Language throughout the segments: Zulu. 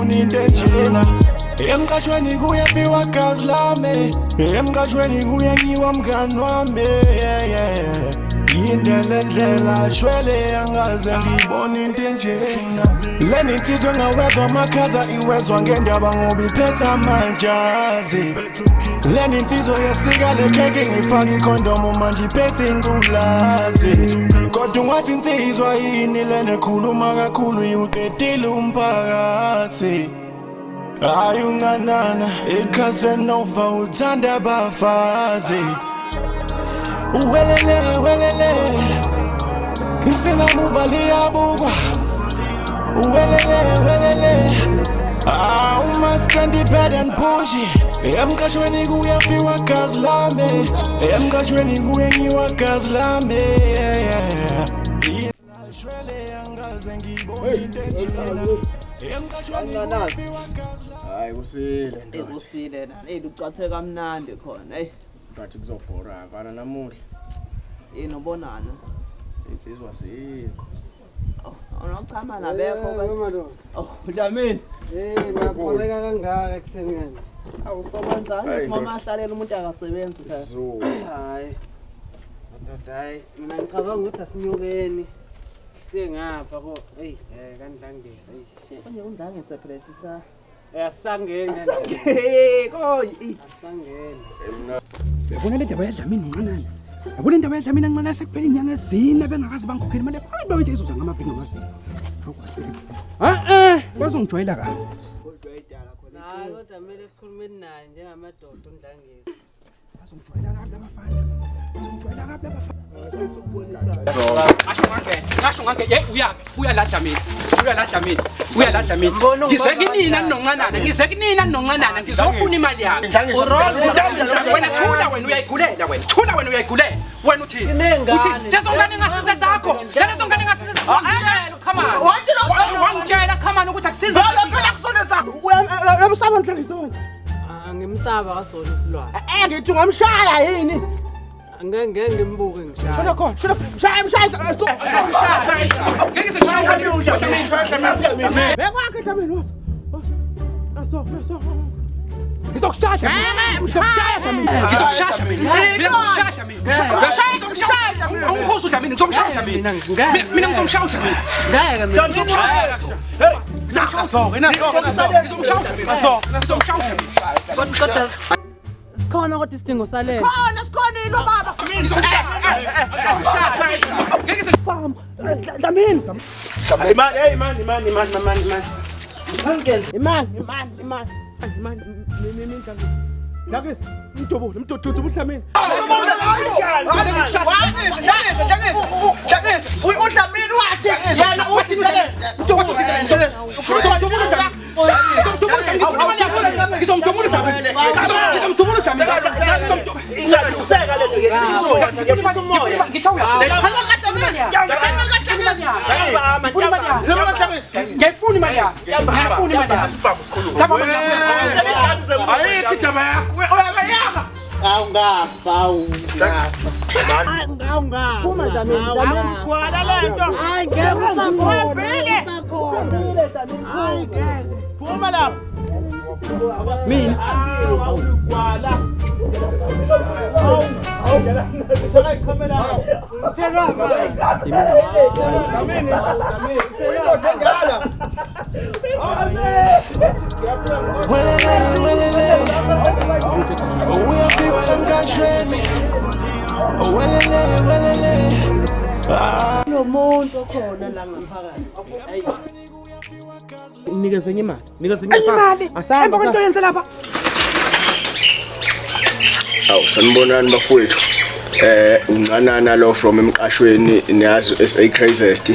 ngiyibone into enjena. Emqashweni kuyafiwa gazi lami, emqashweni kuyanyiwa mngani wami, yeah. Yinde le ndlela shwele, angaze ngiyibone into enjena. Lena insizwa engawezwa amakhaza, iwezwa ngendaba ngoba iphethe amajazi. Lena insizwa yesika le khekhe ngifaka ikhondomu, manje iphethe ingculazi. Kodwa ungathi insizwa yini lena ekhuluma kakhulu iwuqedile umphakathi? Hayi, uncanana iCasanova uthanda abafazi. Welele welele, isingamuva liyabukwa. Welele welele, ah, umaskandi bad and bougie. Emqashweni kuyafiwa gazi lami, emqashweni kuyenyiwa gazi lami, yeah. Shwele, angaze ngiyibone into enjena. Emqashweni kuyafiwa gazi lami. Hayi, kusile ndoda. Kusile na. Ey, lucathe kamnandi khona. Ey, Ngathi kuzobhora vana namuhla. Yini ubonana? Insizwa sikho. Oh, unochama nabekho ba. Madoda. Oh, Dlamini. Eh, ngiyabhoreka kangaka ekuseni kanje. Awusokwenzani Hey, mama, ndoda. ahlalela umuntu akasebenzi phela. Zulu. Hayi. Madoda, hayi, mina ngicabanga ukuthi asinyukeni. Siye ngapha ko, hey, kaNdlangisa. Hey. Konje undangise phela sisa. Eh, asisangeni. Hey, koyi. Asisangeni. Uyabona le ndaba yaDlamini nonqanana, yabona indaba yaDlamini anqanana, sekuphela inyanga ezine bengakaze bangikhokhela imali. Hayi, babethi izoza ngamaviki ngamaviki. E-e, bazongijwayela kabi. Hayi, kodwa kumele sikhulumeni naye njengamadoda uNdlangisa. Bazongijwayela kabi labafana, bazongijwayela kabi labafana. Ngasho ngangena, ngasho ngangena. Hey, uyaphi? Uya la Dlamini, uya la Dlamini, uya la Dlamini. Ngize kinina ninoncanana, ngize kinina ninoncanana, ngizofuna imali yami. Wena thula, wena uyayigulela, wena thula, wena uyayigulela. Wena uthini? Uthini? Lezo ngane ngasize zakho, lezo ngane ngasize zakho. Wangitshela uchamani, wangitshela chamani ukuthi akusize. Uyamsaba Ndlangisa wena? Angimsaba kasona isilwane. Eh, ngithi ungamshaya yini? Angeke, ngeke ngimbuke ngishaya. Shona khona, shona, mshaya, mshaya. Ngeke sekushaya. Bekwakhe Dlamini, woza. Naso, naso. Ngizokushaya Dlamini. Ngizokushaya Dlamini. Ngizokushaya Dlamini. Mina ngizokushaya Dlamini. Ngizomshaya. Awungikhozi uDlamini, ngizomshaya Dlamini. Mina ngizomshaya uDlamini. Ngeke mina. Ngizomshaya. Ngizomshaya uDlamini. Ngizomshaya uDlamini. Sikhona kodwa isidingo salelo. Ngizomshaya. Ngeke se Dlamini. Imani, hey imani, imani, imani, imani, imani. Imani, imani, imani. Imani, mimi Ndlangisa. Ndlangisa, mdubule, mdudule uDlamini. UDlamini wathi yena uthi Ngizomdubula Dlamini. Ngifuna imali yakho. Ngizomdubula Dlamini. Ngizomdubula Dlamini. Ingajuseka lento Ngithe Ngiyayifuna imali yakho. Ngiyayifuna imali yakho. Lapha Ayikho indaba yakho. Uyayaka. Awungafa, awungafa. Awungafa. Phuma Dlamini, Dlamini. Gwala lento. Hayi, ngeke usakhona. Usakhona. Hayi, ngeke. Phuma lapha. Mina Awugwala. Dlamini, Dlamini. Uyindoda endala. Welele welele, uyafiwa emqashweni. Welele welele, ah. Kunomuntu okhona la ngaphakathi. Hayi. Nikeze enye imali. Nikeze enye imali. Emva kwento yenze lapha. Awu, sanibonani bafowethu. Uncanana lo from emqashweni, niyazi SA Craziest.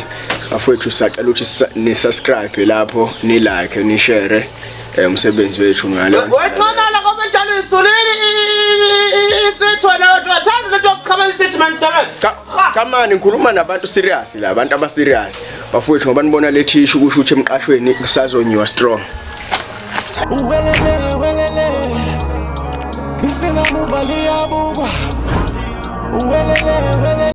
Bafowethu, sacela ukuthi ni subscribe lapho, ni like, ni share umsebenzi wethu ngalo. Wethanala ngoba njalo isulile isitho nawe wathanda lento yokuchamela isithi man damet. Cha cha mani, ngikhuluma nabantu serious la, abantu aba serious. Bafowethu, ngoba nibona le thishu, kusho ukuthi emqashweni kusazonyiwa strong. Welele welele, isingamuva liyabukwa. Welele welele.